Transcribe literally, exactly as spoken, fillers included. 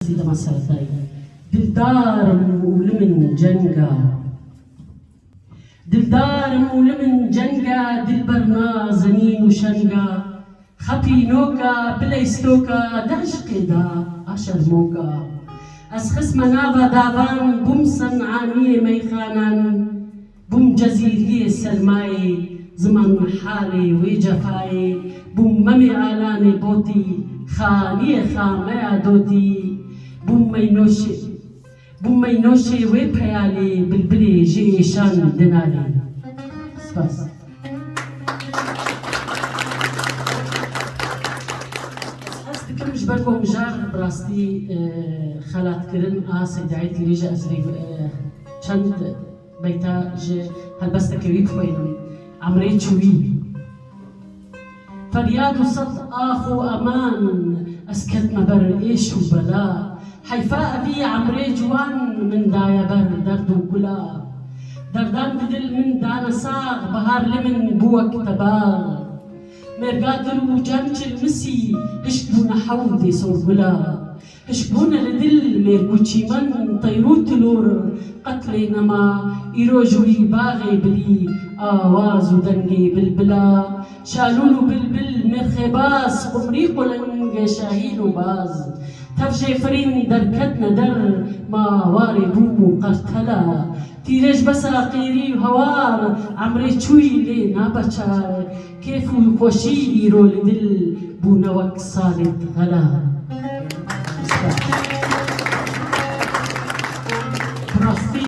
Sî dema sertayî. Dildarim û li min cenga. Dildarim û li min cenga, dilber nazenîn û şenga. Xepî noka, bileystoka, di eşqê de a şermoka. Ez xisme nava davan, bûm senaniyê meyxanan. Bûm cezîriyê sermayê, ziman halê wê cefayê. Bûm memê alanê botî, xaniyê xameya dotî. Bûm meynoşê, bûm meynoşê wê peyalê, bilbilê ji êşan dinalê. Spas. Ez hez dikim ji ber ku mijar bi rastî, e, xelatkirin a Seydayê Tîrê ji ez rê, e, çend beyta ji helbesteke wî bixwînim. Emrê çûyî. Feryad û sed ax û eman, ez ketme ber êş û bela. Heyfa evî emrê ciwan min daye ber derd û gula. Derdan di dil min dane sax, bihar li min bû wek tebar. Mêrga dil û can çilmisî, hişk bûne hewdê sorgula. Hişk bûne li dil mêrg û çîmen, teyr û tilor qet lê nema. Îro ji wî baxê bilî, awaz û dengê bilbila. Şalûn û bilbil, mêrxê baz, qumrî qulingê şahîn û baz. Tev jê firîn derketne der, ma warê bûm û qertela. Tîrêj besa qêrî û hewar, emrê çûyî lê nabe çar. Kêf û xweşî îro li dil bûne wek salê xela.